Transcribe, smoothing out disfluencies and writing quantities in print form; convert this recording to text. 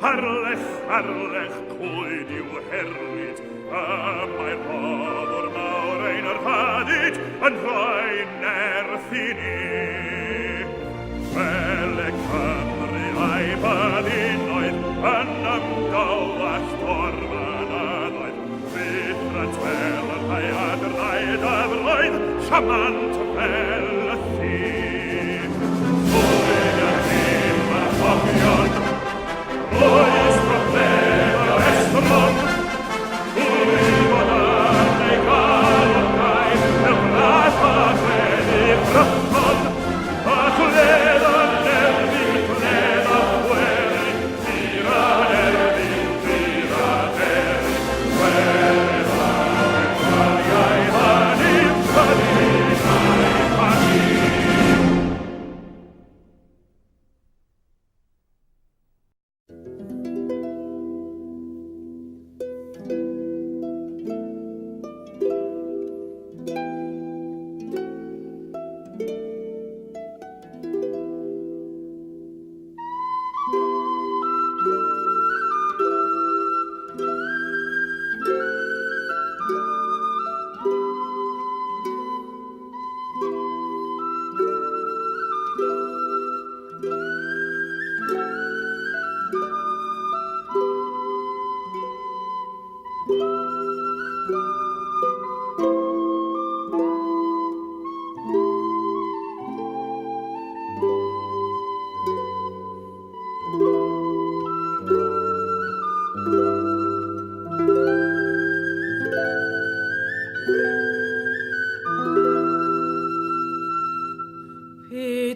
Harlech, Harlech, clwyd i'w herlid, y mae'r rhoddwr mawr ein rhyddid yn rhoi nerth i ni. Wele Cymru a'i byddinoedd yn ymdywallt o'r mynyddoedd, Rhuthrant fel y rhaeadrau dyfroedd, siamant fel y lli. Mwy na dim marchogion, rhoes broblem yr estron, Gwybod am ei galon gaeth fel brath a chleddyf brychon, A gwledd yn erbyn gwledd a chwerin, dur yn erbyn dur a deryn, Gweled ar y gwaliau hynny, rhyddid a'i rhannu. Pe